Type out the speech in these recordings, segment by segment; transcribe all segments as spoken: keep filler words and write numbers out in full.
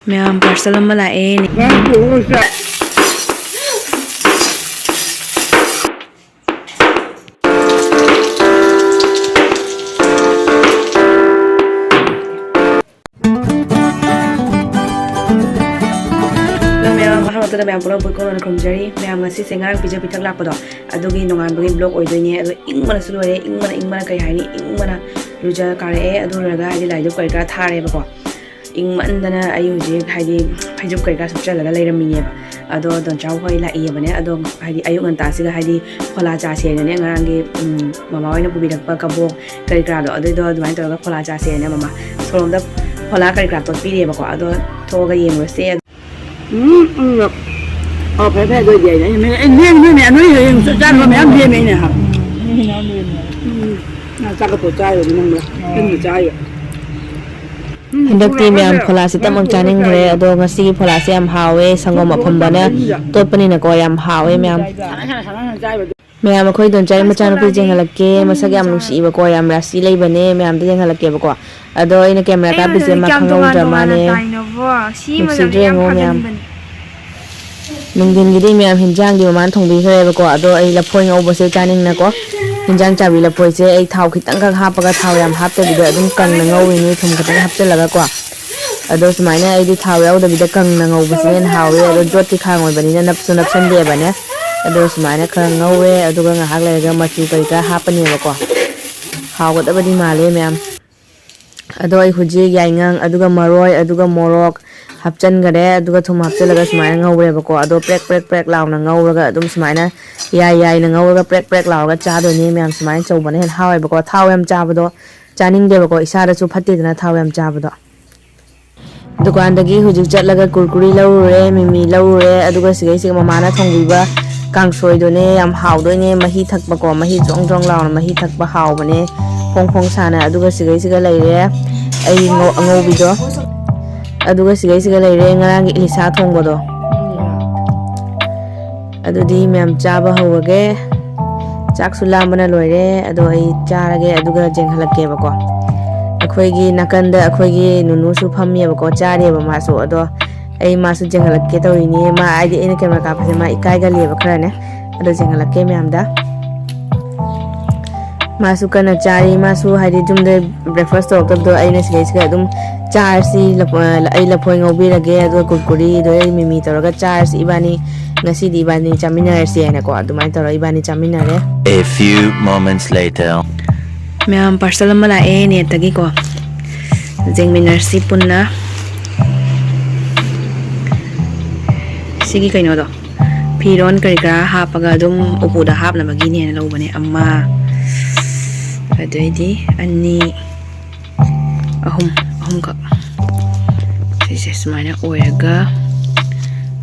ꯃꯌꯥꯝ, ꯄꯥꯔꯁꯦꯜ ꯑꯃ ꯂꯥꯛꯑꯦ꯫ ꯍꯜꯂꯣ ꯃꯌꯥꯝ, ꯑꯍꯥꯟꯕꯗ ꯃꯌꯥꯝ ꯄꯨꯝꯅꯃꯛꯄꯨ ꯏꯀꯣꯟ ꯀꯣꯟꯅ ꯈꯨꯔꯨꯝꯖꯔꯤ꯫ ꯃꯌꯥꯝ, ꯉꯁꯤꯁꯦ ꯉꯔꯥꯡ ꯄꯤꯖ ꯄꯤꯊꯛ ꯂꯥꯛꯄꯗꯣ, ꯑꯗꯨꯒꯤ ꯅꯣꯡꯉꯥꯟꯕꯒꯤ ꯕ꯭ꯂꯣꯛ ꯑꯣꯏꯗꯣꯏꯅꯦ꯫ ꯑꯗꯣ ꯏꯪꯕꯅꯁꯨ ꯂꯣꯏꯔꯦ, ꯏꯪꯕꯅ, ꯏꯪꯕꯅ ꯀꯩ ꯍꯥꯏꯅꯤ, ꯏꯪꯕꯅ ꯂꯨꯖ ꯀꯥꯔꯛꯑꯦ꯫ ꯑꯗꯨ ꯂꯣꯏꯔꯒ ꯍꯥꯏꯗꯤ ꯂꯥꯏꯗꯨꯛ ꯀꯔꯤ ꯀꯔꯥ ꯊꯥꯔꯦꯕꯀꯣ꯫ ꯏꯪꯃꯟꯗꯅ ꯑꯩ ꯍꯧꯖꯤꯛ ꯍꯥꯏꯗꯤ ꯐꯩꯖꯨꯞ ꯀꯔꯤ ꯀꯔꯥ ꯁꯨꯞꯆꯜꯂꯒ ꯂꯩꯔꯝꯃꯤꯅꯦꯕ꯫ ꯑꯗꯣ ꯗꯣꯟꯆꯥꯎ ꯍꯣꯏ ꯂꯥꯛꯏꯕꯅꯦ꯫ ꯑꯗꯣ ꯍꯥꯏꯗꯤ ꯑꯌꯨꯛ ꯉꯟꯇꯥꯁꯤꯒ ꯍꯥꯏꯗꯤ ꯐꯣꯂꯥ ꯆꯥꯁꯦꯅꯅꯦ, ꯉꯔꯥꯡꯒꯤ, ꯎꯝ, ꯃꯃꯥ ꯍꯣꯏꯅ ꯄꯨꯕꯤꯔꯛꯄ ꯀꯕꯣꯛ ꯀꯔꯤ ꯀꯔꯥꯗꯣ, ꯑꯗꯨꯏꯗꯣ ꯑꯗꯨꯃꯥꯏꯅ ꯇꯧꯔꯒ ꯐꯣꯂꯥ ꯆꯥꯁꯦꯅ ꯃꯃꯥ ꯁꯣꯔꯣꯝꯗ ꯐꯣꯂꯥ ꯀꯔꯤ ꯀꯔꯥ ꯇꯣꯠꯄꯤꯔꯦꯕꯀꯣ꯫ ꯑꯗꯣ ꯊꯣꯛꯑꯒ ꯌꯦꯡꯉꯨꯔꯁꯦ꯫ ꯎꯝ, ꯎꯝ꯫ ꯑꯣ, ꯐꯔꯦ, ꯐꯔꯦ, ꯑꯗꯨ ꯑꯣꯏꯗꯤ ꯑꯩꯅ, ꯑꯩꯅ, ꯑꯩ ꯂꯦꯝ-, ꯂꯦꯝꯃꯦ, ꯅꯣꯏ ꯍꯌꯦꯡ ꯆꯥꯅꯕ ꯃꯌꯥꯝ ꯂꯦꯝꯃꯦ ꯑꯩꯅ ꯍꯥ꯫ ꯎꯝ, ꯅꯪ ꯆꯥꯛꯀ ꯄꯣꯠ ꯆꯥꯔꯤꯕ ꯅꯪꯕꯣ? ꯇꯟꯒ ꯆꯥꯔꯤꯕ? ꯎꯝ, ꯍꯟꯗꯛꯇꯤ ꯃꯌꯥꯝ ꯐꯣꯂꯥꯁꯦ ꯇꯞ ꯃꯞ ꯆꯥꯅꯤꯡꯈ꯭ꯔꯦ꯫ ꯑꯗꯣ ꯉꯁꯤꯒꯤ ꯐꯣꯂꯥꯁꯦ ꯌꯥꯝ ꯍꯥꯎꯋꯦ, ꯁꯪꯒꯣꯝ ꯑꯐꯝꯕꯅ ꯇꯣꯠꯄꯅꯤꯅꯀꯣ, ꯌꯥꯝ ꯍꯥꯎꯋꯦ ꯃꯌꯥꯝ꯫ ꯁꯥꯟꯅ ꯁꯥꯟꯅ ꯆꯥꯔꯤꯕ꯫ ꯃꯌꯥꯝ, ꯑꯩꯈꯣꯏ ꯗꯣꯟꯆꯥꯏ ꯃꯆꯥꯅꯨꯄꯤ ꯌꯦꯡꯍꯜꯂꯛꯀꯦ, ꯃꯁꯛ ꯌꯥꯝ ꯅꯨꯡꯁꯤꯕꯀꯣ, ꯌꯥꯝ ꯔꯥꯁꯤ ꯂꯩꯕꯅꯦ, ꯃꯌꯥꯝꯗ ꯌꯦꯡꯍꯜꯂꯛꯀꯦꯕꯀꯣ꯫ ꯑꯗꯣ ꯑꯩꯅ ꯀꯦꯃꯦꯔꯥ ꯀꯥꯞꯄꯤꯁꯦ ꯃꯥ ꯈꯪꯍꯧꯗ꯭ꯔ ꯃꯥꯅꯦ꯫ ꯅꯨꯡꯁꯤꯗ꯭ꯔꯦ ꯌꯦꯡꯉꯣ ꯃꯌꯥꯝ꯫ ꯅꯨꯡꯊꯤꯟꯒꯤꯗꯤ ꯃꯌꯥꯝ ꯍꯤꯟꯖꯥꯡꯗꯤ ꯃꯃꯥꯅ ꯊꯣꯡꯕꯤꯈ꯭ꯔꯦꯕꯀꯣ, ꯑꯗꯣ ꯑꯩ ꯂꯐꯣꯏ ꯉꯧꯕꯁꯦ ꯆꯥꯅꯤꯡꯅꯀꯣ, ꯍꯤꯟꯖꯥꯡ ꯆꯥꯕꯤ ꯂꯐꯣꯏꯁꯦ ꯑꯩ ꯊꯥꯎ ꯈꯤꯇꯪꯈꯛ ꯍꯥꯞꯄꯒ, ꯊꯥꯎ ꯌꯥꯝ ꯍꯥꯞꯇꯕꯤꯗ ꯑꯗꯨꯝ ꯀꯪꯅ ꯉꯧꯔꯤꯅꯤ, ꯊꯨꯝ ꯈꯤꯇꯪ ꯍꯥꯞꯆꯤꯜꯂꯒꯀꯣ꯫ ꯑꯗꯣ ꯁꯨꯃꯥꯏꯅ ꯑꯩꯗꯤ ꯊꯥꯎ ꯌꯥꯎꯗꯕꯤꯗ ꯀꯪꯅ ꯉꯧꯕꯁꯤꯅ ꯍꯦꯟꯅ ꯍꯥꯎꯋꯦ꯫ ꯑꯗꯣ ꯌꯣꯠꯀꯤ ꯈꯥꯡ ꯑꯣꯏꯕꯅꯤꯅ ꯅꯞꯁꯨ ꯅꯞꯁꯟꯗꯦꯕꯅꯦ꯫ ꯑꯗꯣ ꯁꯨꯃꯥꯏꯅ ꯈꯔ ꯉꯧꯔꯦ, ꯑꯗꯨꯒ ꯉꯥꯏꯍꯥꯛ ꯂꯩꯔꯒ ꯃꯆꯨ ꯀꯔꯤ ꯀꯔꯥ ꯍꯥꯞꯄꯅꯦꯕꯀꯣ꯫ ꯍꯥꯎꯒꯗꯕꯗꯤ ꯃꯥꯜꯂꯦ ꯃꯌꯥꯝ꯫ ꯑꯗꯣ ꯑꯩ ꯍꯧꯖꯤꯛ ꯌꯥꯏꯉꯪ, ꯑꯗꯨꯒ ꯃꯔꯣꯏ, ꯑꯗꯨꯒ ꯃꯣꯔꯣꯛ ꯍꯥꯞꯆꯤꯟꯈꯔꯦ, ꯑꯗꯨꯒ ꯊꯨꯝ ꯍꯥꯞꯆꯤꯜꯂꯒ ꯁꯨꯃꯥꯏꯅ ꯉꯧꯔꯦꯕꯀꯣ꯫ ꯑꯗꯣ ꯄ꯭ꯔꯦꯛ ꯄ꯭ꯔꯦꯛ ꯄ꯭ꯔꯦꯛ ꯂꯥꯎꯅ ꯉꯧꯔꯒ ꯑꯗꯨꯝ ꯁꯨꯃꯥꯏꯅ ꯌꯥꯏ ꯌꯥꯏꯅ ꯉꯧꯔꯒ ꯄ꯭ꯔꯦꯛ ꯄ꯭ꯔꯦꯛ ꯂꯥꯎꯔꯒ ꯆꯥꯗꯣꯏꯅꯦ ꯃꯌꯥꯝ꯫ ꯁꯨꯃꯥꯏꯅ ꯇꯧꯕꯅ ꯍꯦꯟꯅ ꯍꯥꯎꯋꯦꯕꯀꯣ꯫ ꯊꯥꯎ ꯌꯥꯝ ꯆꯥꯕꯗꯣ ꯆꯥꯅꯤꯡꯗꯦꯕꯀꯣ, ꯏꯁꯥꯗꯁꯨ ꯐꯠꯇꯦꯗꯅ ꯊꯥꯎ ꯌꯥꯝ ꯆꯥꯕꯗꯣ꯫ ꯗꯨꯀꯥꯟꯗꯒꯤ ꯍꯧꯖꯤꯛ ꯆꯠꯂꯒ ꯀꯨꯔꯀꯨꯔꯤ ꯂꯧꯔꯨꯔꯦ, ꯃꯤꯃꯤ ꯂꯧꯔꯨꯔꯦ, ꯑꯗꯨꯒ ꯁꯤꯗꯩꯁꯤꯒ ꯃꯃꯥꯅ ꯊꯣꯡꯕꯤꯕ ꯀꯥꯡꯁꯣꯏꯗꯨꯅꯦ꯫ ꯌꯥꯝ ꯍꯥꯎꯗꯣꯏꯅꯦ, ꯃꯍꯤ ꯊꯛꯄꯀꯣ, ꯃꯍꯤ ꯖ꯭ꯔꯣꯡ ꯖ꯭ꯔꯣꯡ ꯂꯥꯎꯅ ꯃꯍꯤ ꯊꯛꯄ ꯍꯥꯎꯕꯅꯦ, ꯐꯣꯡ ꯐꯣꯡ ꯁꯥꯅ꯫ ꯑꯗꯨꯒ ꯁꯤꯗꯩꯁꯤꯒ ꯂꯩꯔꯦ ꯑꯩ ꯉꯧ-, ꯑꯉꯧꯕꯤꯗꯣ, ꯑꯗꯨꯒ ꯁꯤꯗꯩꯁꯤꯒ ꯂꯩꯔꯦ ꯉꯔꯥꯡꯒꯤ ꯏꯂꯤꯁꯥ ꯊꯣꯡꯕꯗꯣ꯫ ꯑꯗꯨꯗꯤ ꯃꯌꯥꯝ ꯆꯥꯕ ꯍꯧꯔꯒꯦ꯫ ꯆꯥꯛꯁꯨ ꯂꯥꯝꯕꯅ ꯂꯣꯏꯔꯦ꯫ ꯑꯗꯣ ꯑꯩ ꯆꯥꯔꯒꯦ, ꯑꯗꯨꯒ ꯌꯦꯡꯍꯜꯂꯛꯀꯦꯕꯀꯣ꯫ ꯑꯩꯈꯣꯏꯒꯤ ꯅꯥꯀꯟꯗ ꯑꯩꯈꯣꯏꯒꯤ ꯅꯨꯅꯨꯁꯨ ꯐꯝꯃꯦꯕꯀꯣ, ꯆꯥꯔꯦꯕ ꯃꯥꯁꯨ꯫ ꯑꯗꯣ ꯑꯩ ꯃꯥꯁꯨ ꯌꯦꯡꯍꯜꯂꯛꯀꯦ ꯇꯧꯔꯤꯅꯤ꯫ ꯃꯥ ꯍꯥꯏꯗꯤ ꯑꯩꯅ ꯀꯦꯃꯦꯔꯥ ꯀꯥꯞꯄꯁꯦ ꯃꯥ ꯏꯀꯥꯏꯒꯜꯂꯦꯕ ꯈꯔꯅꯦ꯫ ꯑꯗꯣ ꯌꯦꯡꯍꯜꯂꯛꯀꯦ ꯃꯌꯥꯝꯗ꯫ ꯃꯥꯁꯨ ꯀꯟꯅ ꯆꯥꯔꯤ꯫ ꯃꯥꯁꯨ ꯍꯥꯏꯗꯤ ꯌꯨꯝꯗ breakfast ꯇꯧꯔꯛꯇꯕꯗꯣ ꯑꯩꯅ ꯁꯤꯗꯩꯁꯤꯗ ꯑꯗꯨꯝ ꯆꯥꯔꯁꯤ, ꯂꯐ-, ꯑꯩ ꯂꯐꯣꯏ ꯉꯧꯕꯤꯔꯒꯦ, ꯑꯗꯨꯒ ꯀꯨꯔꯀꯨꯔꯤꯗꯣ ꯑꯩ ꯃꯤꯃꯤ ꯇꯧꯔꯒ ꯆꯥꯔꯁꯤ ꯏꯕꯥꯅꯤ, ꯉꯁꯤꯗꯤ ꯏꯕꯥꯅꯤ ꯆꯥꯃꯤꯟꯅꯔꯁꯤ ꯍꯥꯏꯅꯀꯣ, ꯑꯗꯨꯃꯥꯏꯅ ꯇꯧꯔꯒ ꯏꯕꯥꯅꯤ ꯆꯥꯃꯤꯟꯅꯔꯦ꯫ A few moments later. ꯃꯌꯥꯝ, parcel ꯑꯃ ꯂꯥꯛꯑꯦ ꯅꯦꯠꯇꯒꯤꯀꯣ꯫ ꯌꯦꯡꯃꯤꯟꯅꯔꯁꯤ ꯄꯨꯟꯅ꯫ ꯁꯤꯒꯤ ꯀꯩꯅꯣꯗꯣ, ꯐꯤꯔꯣꯟ ꯀꯔꯤ ꯀꯔꯥ ꯍꯥꯞꯄꯒ ꯑꯗꯨꯝ ꯎꯄꯨꯗ ꯍꯥꯞꯅꯕꯒꯤꯅꯦꯅ ꯂꯧꯕꯅꯦ꯫ ꯑꯃ, ꯑꯗꯩꯗꯤ ꯑꯅꯤ, ꯑꯍꯨꯝ, ꯑꯍꯨꯝꯈꯛ꯫ ꯁꯤꯁꯦ ꯁꯨꯃꯥꯏꯅ ꯑꯣꯏꯔꯒ,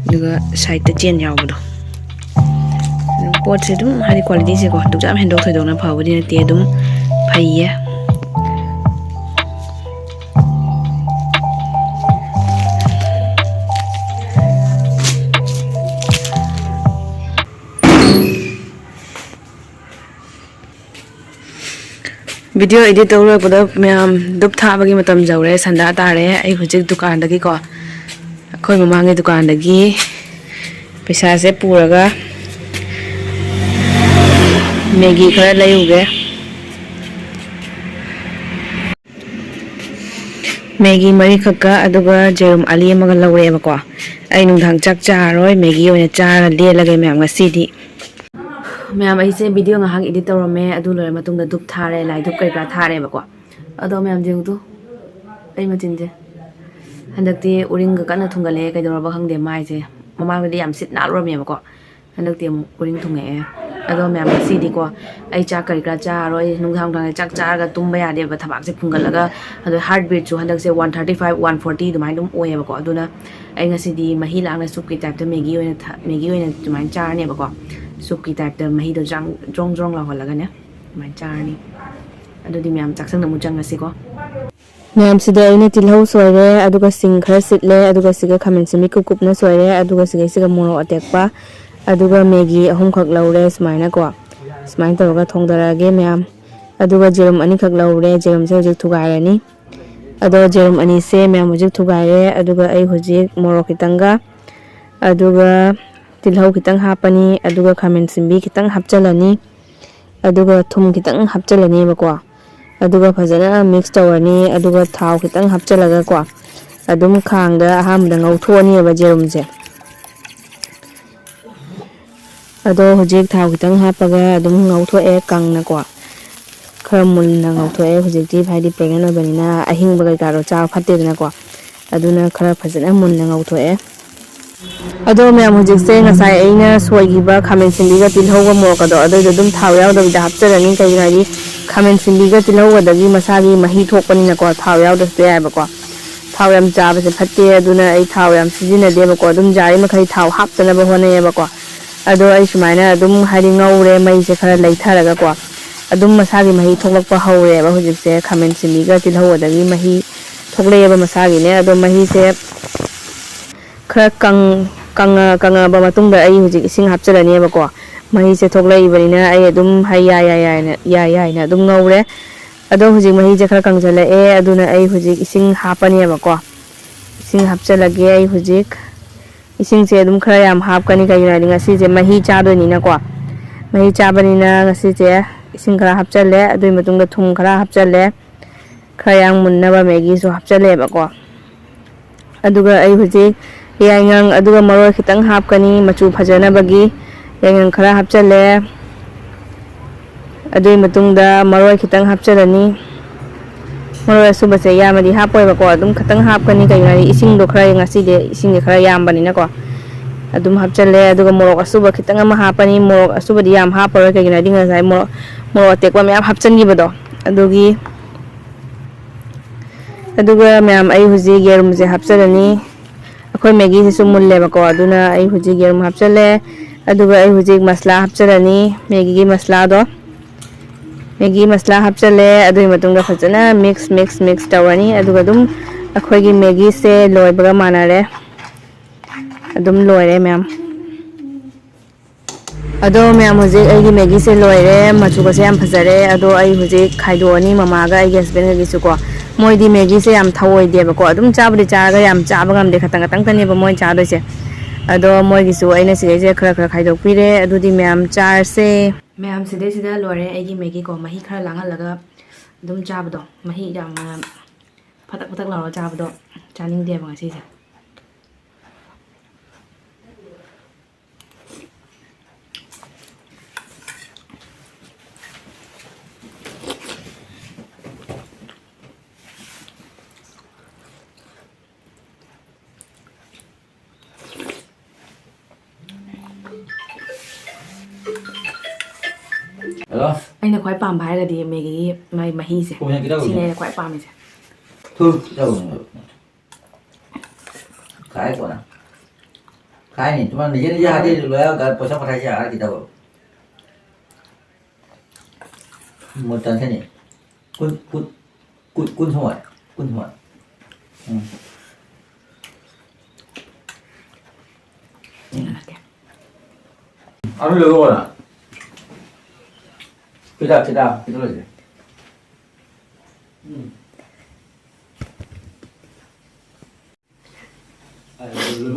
ꯑꯗꯨꯒ sideꯇ chain ꯌꯥꯎꯕꯗꯣ꯫ ꯑꯗꯨꯝ ꯄꯣꯠꯁꯦ ꯑꯗꯨꯝ ꯍꯥꯏꯗꯤ qualityꯁꯦꯀꯣ, ꯑꯗꯨꯛ ꯌꯥꯝ ꯍꯦꯟꯗꯣꯛ ꯊꯣꯏꯗꯣꯛꯅ ꯐꯕꯗꯤ ꯅꯠꯇꯦ, ꯑꯗꯨꯝ ꯐꯩꯌꯦ꯫ Video edit ꯇꯧ ꯂꯣꯏꯔꯛꯄꯗ ꯃꯌꯥꯝ ꯙꯨꯞ ꯊꯥꯕꯒꯤ ꯃꯇꯝ ꯌꯧꯔꯦ, ꯁꯟꯗꯥ ꯇꯥꯔꯦ꯫ ꯑꯩ ꯍꯧꯖꯤꯛ ꯗꯨꯀꯥꯟꯗꯒꯤꯀꯣ, ꯑꯩꯈꯣꯏ ꯃꯃꯥꯡꯒꯤ ꯗꯨꯀꯥꯟꯗꯒꯤ ꯄꯩꯁꯥꯁꯦ ꯄꯨꯔꯒ ꯃꯦꯒꯤ ꯈꯔ ꯂꯩꯔꯨꯒꯦ꯫ ꯃꯦꯒꯤ ꯃꯔꯤꯈꯛꯀ ꯑꯗꯨꯒ ꯌꯦꯔꯨꯝ ꯑꯂꯤ ꯑꯃꯒ ꯂꯧꯔꯛꯑꯦꯕꯀꯣ꯫ ꯑꯩ ꯅꯨꯡꯗꯥꯡ ꯆꯥꯛ ꯆꯥꯔꯔꯣꯏ, ꯃꯦꯒꯤ ꯑꯣꯏꯅ ꯆꯥꯔꯒ ꯂꯦꯜꯂꯒꯦ ꯃꯌꯥꯝ ꯉꯁꯤꯗꯤ꯫ ꯃꯌꯥꯝ, ꯑꯩꯁꯦ video ꯉꯥꯏꯍꯥꯛ edit ꯇꯧꯔꯝꯃꯦ, ꯑꯗꯨ ꯂꯣꯏꯔ ꯃꯇꯨꯡꯗ ꯙꯨꯞ ꯊꯥꯔꯦ, ꯂꯥꯏ ꯙꯨꯞ ꯀꯩꯀꯥ ꯊꯥꯔꯦꯕꯀꯣ꯫ ꯑꯗꯣ ꯃꯌꯥꯝ ꯌꯦꯡꯉꯨꯗꯣ, ꯑꯩ ꯃꯆꯤꯟꯁꯦ ꯍꯟꯗꯛꯇꯤ ꯎꯔꯤꯡꯒ ꯀꯟꯅ ꯊꯨꯡꯒꯠꯂꯛꯑꯦ, ꯀꯩꯗꯧꯔꯕ ꯈꯪꯗꯦ ꯃꯥꯏꯁꯦ꯫ ꯃꯃꯥꯡꯗꯗꯤ ꯌꯥꯝ ꯁꯤꯠ ꯅꯥꯜꯂꯨꯔꯝꯃꯦꯕꯀꯣ, ꯍꯟꯗꯛꯇꯤ ꯑꯃꯨꯛ ꯎꯔꯤꯡ ꯊꯨꯡꯉꯛꯑꯦ꯫ ꯑꯗꯣ ꯃꯌꯥꯝ, ꯉꯁꯤꯗꯤꯀꯣ ꯑꯩ ꯆꯥꯛ ꯀꯔꯤ ꯀꯔꯥ ꯆꯥꯔꯔꯣꯏ꯫ ꯅꯨꯡꯗꯥꯡ ꯅꯨꯡꯗꯥꯡꯁꯦ ꯆꯥꯛ ꯆꯥꯔꯒ ꯇꯨꯝꯕ ꯌꯥꯗꯦꯕ, ꯊꯕꯥꯛꯁꯦ ꯐꯨꯡꯒꯠꯂꯒ꯫ ꯑꯗꯣ heart beatꯁꯨ ꯍꯟꯗꯛꯁꯦ one thirty five, one forty ꯑꯗꯨꯃꯥꯏꯅ ꯑꯗꯨꯝ ꯑꯣꯏꯌꯦꯕꯀꯣ꯫ ꯑꯗꯨꯅ ꯑꯩ ꯉꯁꯤꯗꯤ ꯃꯍꯤ ꯂꯥꯡꯅ soupꯀꯤ typeꯇ ꯃꯦꯒꯤ ꯑꯣꯏꯅ ꯊ-, ꯃꯦꯒꯤ ꯑꯣꯏꯅ ꯑꯗꯨꯃꯥꯏꯅ ꯆꯥꯔꯅꯦꯕꯀꯣ꯫ Soupꯀꯤ typeꯇ ꯃꯍꯤꯗꯣ ꯆꯥꯡ ꯖ꯭ꯔꯣꯡ ꯖ꯭ꯔꯣꯡ ꯂꯥꯎꯍꯜꯂꯒꯅꯦ ꯑꯗꯨꯃꯥꯏꯅ ꯆꯥꯔꯅꯤ꯫ ꯑꯗꯨꯗꯤ ꯃꯌꯥꯝ ꯆꯥꯛꯁꯪꯗ ꯑꯃꯨꯛ ꯆꯪꯉꯁꯤꯀꯣ꯫ ꯃꯌꯥꯝꯁꯤꯗ ꯑꯩꯅ ꯇꯤꯜꯍꯧ ꯁꯣꯏꯔꯦ, ꯑꯗꯨꯒ ꯁꯤꯡ ꯈꯔ ꯁꯤꯠꯂꯦ, ꯑꯗꯨꯒ ꯁꯤꯒ ꯈꯥꯃꯦꯟ ꯑꯁꯤꯟꯕꯤ ꯀꯨꯞ ꯀꯨꯞꯅ ꯁꯣꯏꯔꯦ, ꯑꯗꯨꯒ ꯁꯤꯒꯩꯁꯤꯒ ꯃꯣꯔꯣꯛ ꯑꯇꯦꯛꯄ, ꯑꯗꯨꯒ ꯃꯦꯒꯤ ꯑꯍꯨꯝꯈꯛ ꯂꯧꯔꯦ꯫ ꯁꯨꯃꯥꯏꯅꯀꯣ, ꯁꯨꯃꯥꯏꯅ ꯇꯧꯔꯒ ꯊꯣꯡꯗꯔꯛꯑꯒꯦ ꯃꯌꯥꯝ꯫ ꯑꯗꯨꯒ ꯌꯦꯔꯨꯝ ꯑꯅꯤꯈꯛ ꯂꯧꯔꯦ, ꯌꯦꯔꯨꯝꯁꯦ ꯍꯧꯖꯤꯛ ꯊꯨꯒꯥꯏꯔꯅꯤ꯫ ꯑꯗꯣ ꯌꯦꯔꯨꯝ ꯑꯅꯤꯁꯦ ꯃꯌꯥꯝ ꯍꯧꯖꯤꯛ ꯊꯨꯒꯥꯏꯔꯦ꯫ ꯑꯗꯨꯒ ꯑꯩ ꯍꯧꯖꯤꯛ ꯃꯣꯔꯣꯛ ꯈꯤꯇꯪꯒ, ꯑꯗꯨꯒ ꯇꯤꯜꯍꯧ ꯈꯤꯇꯪ ꯍꯥꯞꯄꯅꯤ, ꯑꯗꯨꯒ ꯈꯥꯃꯦꯟ ꯑꯁꯤꯟꯕꯤ ꯈꯤꯇꯪ ꯍꯥꯞꯆꯤꯜꯂꯅꯤ, ꯑꯗꯨꯒ ꯊꯨꯝ ꯈꯤꯇꯪ ꯍꯥꯞꯆꯤꯜꯂꯅꯦꯕꯀꯣ꯫ ꯑꯗꯨꯒ ꯐꯖꯅ ꯃꯤꯛꯁ ꯇꯧꯔꯅꯤ꯫ ꯑꯗꯨꯒ ꯊꯥꯎ ꯈꯤꯇꯪ ꯍꯥꯞꯆꯤꯜꯂꯒꯀꯣ, ꯑꯗꯨꯝ ꯈꯥꯡꯗ ꯑꯍꯥꯟꯕꯗ ꯉꯧꯊꯣꯛꯑꯅꯦꯕ ꯌꯦꯔꯨꯝꯁꯦ꯫ ꯑꯗꯣ ꯍꯧꯖꯤꯛ ꯊꯥꯎ ꯈꯤꯇꯪ ꯍꯥꯞꯄꯒ ꯑꯗꯨꯝ ꯉꯧꯊꯣꯛꯑꯦ ꯀꯪꯅꯀꯣ꯫ ꯈꯔ ꯃꯨꯟꯅ ꯉꯧꯊꯣꯛꯑꯦ ꯍꯧꯖꯤꯛꯇꯤ, ꯍꯥꯏꯗꯤ ꯄ꯭ꯔꯦꯒꯅꯦꯟ ꯑꯣꯏꯕꯅꯤꯅ ꯑꯍꯤꯡꯕ ꯀꯩꯀꯥꯗꯣ ꯆꯥꯕ ꯐꯠꯇꯦꯗꯅꯀꯣ꯫ ꯑꯗꯨꯅ ꯈꯔ ꯐꯖꯅ ꯃꯨꯟꯅ ꯉꯧꯊꯣꯛꯑꯦ꯫ ꯑꯗꯣ ꯃꯌꯥꯝ, ꯍꯧꯖꯤꯛꯁꯦ ꯉꯁꯥꯏ ꯑꯩꯅ ꯁꯣꯏꯈꯤꯕ ꯈꯥꯃꯦꯟ ꯑꯁꯤꯟꯕꯤꯒ ꯇꯤꯜꯍꯧꯒ ꯃꯣꯔꯣꯛꯀꯗꯣ, ꯑꯗꯨꯏꯗꯣ ꯑꯗꯨꯝ ꯊꯥꯎ ꯌꯥꯎꯗꯕꯤꯗ ꯍꯥꯞꯆꯔꯅꯤ꯫ ꯀꯩꯒꯤꯅꯣ ꯍꯥꯏꯗꯤ ꯈꯥꯃꯦꯟ ꯑꯁꯤꯟꯕꯤꯒ ꯇꯤꯜꯍꯧꯒꯗꯒꯤ ꯃꯁꯥꯒꯤ ꯃꯍꯤ ꯊꯣꯛꯄꯅꯤꯅꯀꯣ, ꯊꯥꯎ ꯌꯥꯎꯗ꯭ꯔꯁꯨ ꯌꯥꯏꯑꯕꯀꯣ꯫ ꯊꯥꯎ ꯌꯥꯝ ꯆꯥꯕꯁꯦ ꯐꯠꯇꯦ, ꯑꯗꯨꯅ ꯑꯩ ꯊꯥꯎ ꯌꯥꯝ ꯁꯤꯖꯤꯟꯅꯗꯦꯕꯀꯣ꯫ ꯑꯗꯨꯝ ꯌꯥꯔꯤ ꯃꯈꯩ ꯊꯥꯎ ꯍꯥꯞꯇꯅꯕ ꯍꯣꯠꯅꯩꯌꯦꯕꯀꯣ꯫ ꯑꯗꯣ ꯑꯩ ꯁꯨꯃꯥꯏꯅ ꯑꯗꯨꯝ, ꯍꯥꯏꯗꯤ, ꯉꯧꯔꯦ, ꯃꯩꯁꯦ ꯈꯔ ꯂꯩꯊꯔꯒꯀꯣ꯫ ꯑꯗꯨꯝ ꯃꯁꯥꯒꯤ ꯃꯍꯤ ꯊꯣꯛꯂꯛꯄ ꯍꯧꯔꯦꯕ ꯍꯧꯖꯤꯛꯁꯦ, ꯈꯥꯃꯦꯟ ꯑꯁꯤꯟꯕꯤꯒ ꯇꯤꯜꯍꯧꯒꯗꯒꯤ ꯃꯍꯤ ꯊꯣꯛꯂꯛꯑꯦꯕ ꯃꯁꯥꯒꯤꯅꯦ꯫ ꯑꯗꯣ ꯃꯍꯤꯁꯦ ꯈꯔ ꯀꯪ-, ꯀꯪꯉ-, ꯀꯪꯉꯛꯑꯕ ꯃꯇꯨꯡꯗ ꯑꯩ ꯍꯧꯖꯤꯛ ꯏꯁꯤꯡ ꯍꯥꯞꯆꯤꯜꯂꯅꯦꯕꯀꯣ꯫ ꯃꯍꯤꯁꯦ ꯊꯣꯛꯂꯛꯏꯕꯅꯤꯅ ꯑꯩ ꯑꯗꯨꯝ ꯍꯥꯏ-, ꯌꯥꯏ ꯌꯥꯏ ꯌꯥꯏꯅ, ꯌꯥꯏ ꯌꯥꯏꯅ ꯑꯗꯨꯝ ꯉꯧꯔꯦ꯫ ꯑꯗꯣ ꯍꯧꯖꯤꯛ ꯃꯍꯤꯁꯦ ꯈꯔ ꯀꯪꯁꯤꯜꯂꯛꯑꯦ, ꯑꯗꯨꯅ ꯑꯩ ꯍꯧꯖꯤꯛ ꯏꯁꯤꯡ ꯍꯥꯞꯄꯅꯦꯕꯀꯣ꯫ ꯏꯁꯤꯡ ꯍꯥꯞꯆꯤꯜꯂꯒꯦ ꯑꯩ ꯍꯧꯖꯤꯛ꯫ ꯏꯁꯤꯡꯁꯦ ꯑꯗꯨꯝ ꯈꯔ ꯌꯥꯝ ꯍꯥꯞꯀꯅꯤ, ꯀꯩꯒꯤꯅꯣ ꯍꯥꯏꯗꯤ ꯉꯁꯤꯁꯦ ꯃꯍꯤ ꯆꯥꯗꯣꯏꯅꯤꯅꯀꯣ꯫ ꯃꯍꯤ ꯆꯥꯕꯅꯤꯅ ꯉꯁꯤꯁꯦ ꯏꯁꯤꯡ ꯈꯔ ꯍꯥꯞꯆꯜꯂꯦ, ꯑꯗꯨꯒꯤ ꯃꯇꯨꯡꯗ ꯊꯨꯝ ꯈꯔ ꯍꯥꯞꯆꯜꯂꯦ꯫ ꯈꯔ ꯌꯥꯝ ꯃꯨꯟꯅꯕ ꯃꯦꯒꯤꯁꯨ ꯍꯥꯞꯆꯜꯂꯦꯕꯀꯣ꯫ ꯑꯗꯨꯒ ꯑꯩ ꯍꯧꯖꯤꯛ ꯌꯥꯏꯉꯪ, ꯑꯗꯨꯒ ꯃꯔꯣꯏ ꯈꯤꯇꯪ ꯍꯥꯞꯀꯅꯤ ꯃꯆꯨ ꯐꯖꯅꯕꯒꯤ꯫ ꯌꯥꯏꯉꯪ ꯈꯔ ꯍꯥꯞꯆꯜꯂꯦ꯫ ꯑꯗꯨꯒꯤ ꯃꯇꯨꯡꯗ ꯃꯔꯣꯏ ꯈꯤꯇꯪ ꯍꯥꯞꯆꯜꯂꯅꯤ꯫ ꯃꯔꯣꯏ ꯑꯁꯨꯕꯁꯦ ꯌꯥꯝꯅꯗꯤ ꯍꯥꯞꯄꯣꯏꯕꯀꯣ, ꯑꯗꯨꯝ ꯈꯤꯇꯪ ꯍꯥꯞꯀꯅꯤ꯫ ꯀꯩꯒꯤꯅꯣ ꯍꯥꯏꯗꯤ ꯏꯁꯤꯡꯗꯣ ꯈꯔ, ꯉꯁꯤꯗꯤ ꯏꯁꯤꯡꯁꯦ ꯈꯔ ꯌꯥꯝꯕꯅꯤꯅꯀꯣ, ꯑꯗꯨꯝ ꯍꯥꯞꯆꯜꯂꯦ꯫ ꯑꯗꯨꯒ ꯃꯣꯔꯣꯛ ꯑꯁꯨꯕ ꯈꯤꯇꯪ ꯑꯃ ꯍꯥꯞꯄꯅꯤ꯫ ꯃꯣꯔꯣꯛ ꯑꯁꯨꯕꯗꯤ ꯌꯥꯝ ꯍꯥꯞꯄꯔꯣꯏ, ꯀꯩꯒꯤꯅꯣ ꯍꯥꯏꯗꯤ ꯉꯁꯥꯏ ꯃꯣꯔꯣꯛ, ꯃꯣꯔꯣꯛ ꯑꯇꯦꯛꯄ ꯃꯌꯥꯝ ꯍꯥꯞꯆꯟꯈꯤꯕꯗꯣ ꯑꯗꯨꯒꯤ꯫ ꯑꯗꯨꯒ ꯃꯌꯥꯝ, ꯑꯩ ꯍꯧꯖꯤꯛ ꯌꯦꯔꯨꯝꯁꯦ ꯍꯥꯞꯆꯜꯂꯅꯤ꯫ ꯑꯩꯈꯣꯏ ꯃꯦꯒꯤꯁꯤꯁꯨ ꯃꯨꯜꯂꯦꯕꯀꯣ, ꯑꯗꯨꯅ ꯑꯩ ꯍꯧꯖꯤꯛ ꯌꯦꯔꯨꯝ ꯍꯥꯞꯆꯜꯂꯦ꯫ ꯑꯗꯨꯒ ꯑꯩ ꯍꯧꯖꯤꯛ ꯃꯁꯂꯥ ꯍꯥꯞꯆꯜꯂꯅꯤ, ꯃꯦꯒꯤꯒꯤ ꯃꯁꯂꯥꯗꯣ꯫ ꯃꯦꯒꯤ ꯃꯁꯂꯥ ꯍꯥꯞꯆꯜꯂꯦ꯫ ꯑꯗꯨꯒꯤ ꯃꯇꯨꯡꯗ ꯐꯖꯅ ꯃꯤꯛꯁ, ꯃꯤꯛꯁ, ꯃꯤꯛꯁ ꯇꯧꯔꯅꯤ꯫ ꯑꯗꯨꯒ ꯑꯗꯨꯝ ꯑꯩꯈꯣꯏꯒꯤ ꯃꯦꯒꯤꯁꯦ ꯂꯣꯏꯕꯒ ꯃꯥꯟꯅꯔꯦ꯫ ꯑꯗꯨꯝ ꯂꯣꯏꯔꯦ ꯃꯌꯥꯝ꯫ ꯑꯗꯣ ꯃꯌꯥꯝ, ꯍꯧꯖꯤꯛ ꯑꯩꯒꯤ ꯃꯦꯒꯤꯁꯦ ꯂꯣꯏꯔꯦ, ꯃꯆꯨꯒꯁꯦ ꯌꯥꯝ ꯐꯖꯔꯦ꯫ ꯑꯗꯣ ꯑꯩ ꯍꯧꯖꯤꯛ ꯈꯥꯏꯗꯣꯛꯑꯅꯤ ꯃꯃꯥꯒ ꯑꯩꯒꯤ ꯍꯁꯕꯦꯟꯒꯒꯤꯁꯨꯀꯣ꯫ ꯃꯣꯏꯗꯤ ꯃꯦꯒꯤꯁꯦ ꯌꯥꯝ ꯊꯧꯑꯣꯏꯗꯦꯕꯀꯣ, ꯑꯗꯨꯝ ꯆꯥꯕꯗꯤ ꯆꯥꯔꯒ ꯌꯥꯝ ꯆꯥꯕ ꯉꯝꯗꯦ, ꯈꯇꯪ ꯈꯇꯪꯇꯅꯦꯕ ꯃꯣꯏꯅ ꯆꯥꯗꯣꯏꯁꯦ꯫ ꯑꯗꯣ ꯃꯣꯏꯒꯤꯁꯨ ꯑꯩꯅ ꯁꯤꯗꯩꯁꯤꯗ ꯈꯔ ꯈꯔ ꯈꯥꯏꯗꯣꯛꯄꯤꯔꯦ꯫ ꯑꯗꯨꯗꯤ ꯃꯌꯥꯝ ꯆꯥꯔꯁꯦ꯫ ꯃꯌꯥꯝ ꯁꯤꯗꯩꯁꯤꯗ ꯂꯣꯏꯔꯦ ꯑꯩꯒꯤ ꯃꯦꯒꯤꯀꯣ꯫ ꯃꯍꯤ ꯈꯔ ꯂꯥꯡꯍꯜꯂꯒ ꯑꯗꯨꯝ ꯆꯥꯕꯗꯣ, ꯃꯍꯤ ꯌꯥꯝꯅ ꯐꯇꯛ ꯐꯇꯛ ꯂꯥꯎꯔꯒ ꯆꯥꯕꯗꯣ ꯆꯥꯅꯤꯡꯗꯦꯕ ꯉꯁꯤꯁꯦ꯫ Hello? ꯑꯩꯅ ꯈ꯭ꯋꯥꯏ ꯄꯥꯝꯕ ꯍꯥꯏꯔꯒꯗꯤ ꯃꯦꯒꯤꯒꯤ ꯃꯥꯏ ꯃꯍꯤꯁꯦ, ꯀꯣꯟꯅ ꯀꯩꯗꯧꯔꯤꯅꯣ? ꯁꯤꯅꯦ ꯑꯩꯅ ꯈ꯭ꯋꯥꯏ ꯄꯥꯝꯃꯤꯁꯦ꯫ ꯊꯨ, ꯀꯩꯗꯧꯔꯤꯅꯣ? ꯈꯥꯏ ꯀꯣꯟꯅ꯫ ꯈꯥꯏꯅꯤ, ꯇꯨꯃꯥꯏꯅ ꯅꯤꯖꯦ ꯅꯤꯖꯦ ꯍꯥꯏꯗꯤ ꯂꯣꯏꯔꯒ ꯄꯩꯁꯥ ꯄꯊꯥꯏꯁꯦ ꯍꯥꯏꯔꯛꯈꯤꯗꯕ꯫ ꯃꯣꯏ ꯇꯟꯈꯅꯤ꯫ ꯀꯨꯟ, ꯀꯨꯟ, ꯀꯨꯟ, ꯀꯨꯟ ꯁꯨꯃꯥꯏ꯫ ꯀꯨꯟ ꯁꯨꯃꯥꯏ꯫ ꯎꯝ꯫ ꯌꯦꯡꯍꯜꯂꯛꯀꯦ꯫ ꯑꯗꯨ ꯂꯣꯏꯔꯒ ꯑꯣꯏꯅ꯫ ꯈꯤꯇ, ꯈꯤꯇ, ꯈꯤꯇ ꯂꯣꯏꯁꯦ꯫ ꯎꯝ꯫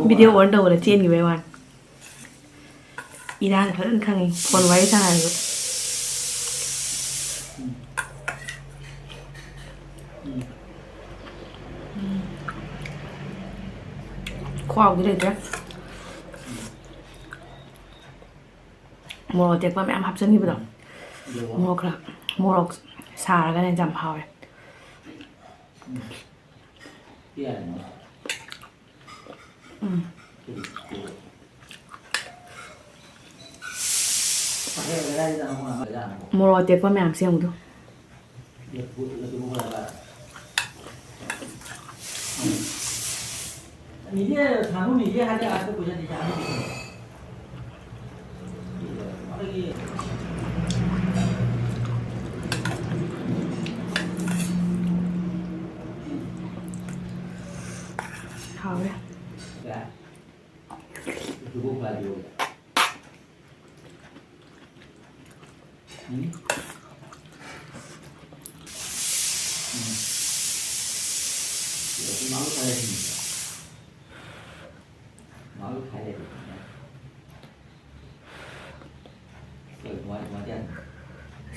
Video on ꯇꯧꯕꯗ ꯆꯦꯟꯈꯤꯕꯩ ꯋꯥꯅꯤ꯫ ꯏꯔꯥꯡ ꯐꯖꯅ ꯈꯪꯉꯤ, ꯐꯣꯟ ꯋꯥꯔꯤ ꯁꯥꯟꯅꯔꯁꯨ꯫ ꯈꯨꯍꯥꯎꯗꯤ ꯂꯩꯇ꯭ꯔꯦ꯫ ꯃꯣꯔꯣꯛ ꯑꯇꯦꯛꯄ ꯃꯌꯥꯝ ꯍꯥꯞꯆꯤꯟꯈꯤꯕꯗꯣ꯫ ꯃꯣꯔꯣꯛ ꯈꯔ, ꯃꯣꯔꯣꯛ ꯁꯥꯔꯒꯅꯦ ꯌꯥꯝ ꯍꯥꯎꯋꯦ꯫ ꯎꯝ꯫ ꯃꯣꯔꯣꯛ ꯑꯇꯦꯛꯄ ꯃꯌꯥꯝꯁꯦ ꯌꯦꯡꯉꯨꯗꯣ꯫ ꯍꯥꯎꯔꯦ꯫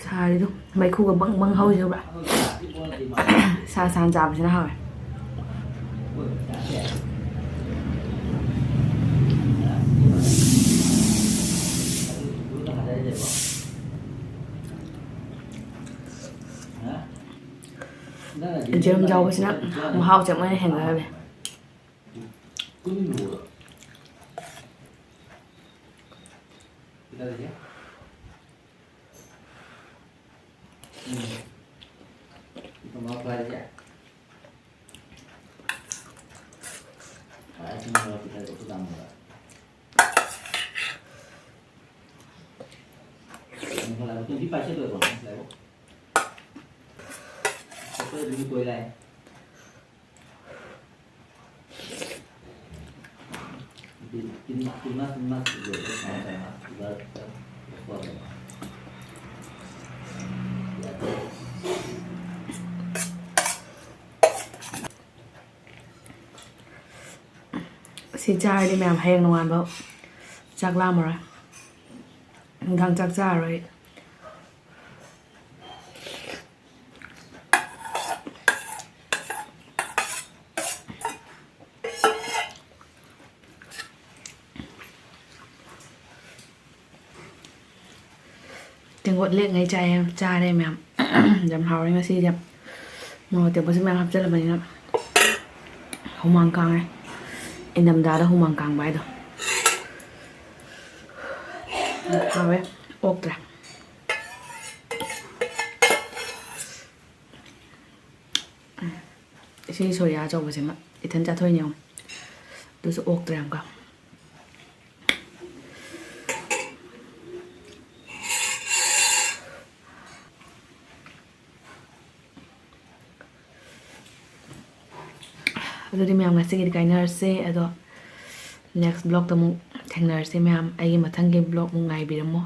ꯁꯥꯔꯤꯗꯣ ꯃꯩꯈꯨꯒ ꯕꯪ ꯕꯪ ꯍꯧꯔꯤꯁꯦ ꯎꯕ꯭ꯔꯥ? ꯁꯥ ꯁꯥꯅ ꯆꯥꯕꯁꯤꯅ ꯍꯥꯎꯋꯦ꯫ ꯌꯦꯔꯨꯝ ꯌꯥꯎꯕꯁꯤꯅ ꯃꯍꯥꯎꯁꯦ ꯑꯃꯨꯛ ꯍꯦꯟꯅ ꯍꯦꯟꯒꯠꯍꯜꯂꯦ꯫ ꯁꯤ ꯆꯥꯔꯗꯤ ꯃꯌꯥꯝ ꯍꯌꯦꯡ ꯅꯣꯡꯉꯥꯟꯕ ꯆꯥꯛ ꯂꯥꯝꯃꯔꯣꯏ, ꯅꯨꯡꯗꯥꯡ ꯆꯥꯛ ꯆꯥꯔꯔꯣꯏ꯫ ꯇꯦꯡꯀꯣꯠ ꯂꯦꯛꯉꯩ ꯆꯥꯏꯌꯦ, ꯆꯥꯔꯦ ꯃꯌꯥꯝ꯫ ꯌꯥꯝ ꯍꯥꯎꯔꯦ ꯉꯁꯤꯁꯦ꯫ ꯃꯣꯔꯣꯛ ꯑꯇꯦꯛꯄꯁꯨ ꯃꯌꯥꯝ ꯍꯥꯞꯆꯤꯜꯂꯕꯅꯤꯅ ꯍꯨꯃꯥꯡ ꯀꯥꯡꯉꯦ꯫ ꯏꯪꯊꯝꯊꯥꯗ ꯍꯨꯃꯥꯡ ꯀꯥꯡꯕ ꯍꯥꯏꯗꯣ꯫ ꯍꯥꯎꯋꯦ, ꯑꯣꯛꯇ꯭ꯔꯦ꯫ ꯁꯤ ꯁꯣꯌꯥ ꯑꯆꯧꯕꯁꯤꯃ ꯏꯊꯟ ꯆꯥꯊꯣꯛꯏꯅꯦ ꯌꯦꯡꯉꯣ꯫ ꯑꯗꯨꯁꯨ ꯑꯣꯛꯇ꯭ꯔꯦ ꯑꯃꯨꯛꯀ꯫ ꯑꯗꯨꯗꯤ ꯃꯌꯥꯝ ꯉꯁꯤꯒꯤꯗꯤ ꯀꯥꯏꯅꯔꯁꯦ, ꯑꯗꯣ next vlogꯇ ꯑꯃꯨꯛ ꯊꯦꯡꯅꯔꯁꯦ ꯃꯌꯥꯝ꯫ ꯑꯩꯒꯤ ꯃꯊꯪꯒꯤ vlog ꯑꯃꯨꯛ ꯉꯥꯏꯕꯤꯔꯝꯃꯣ꯫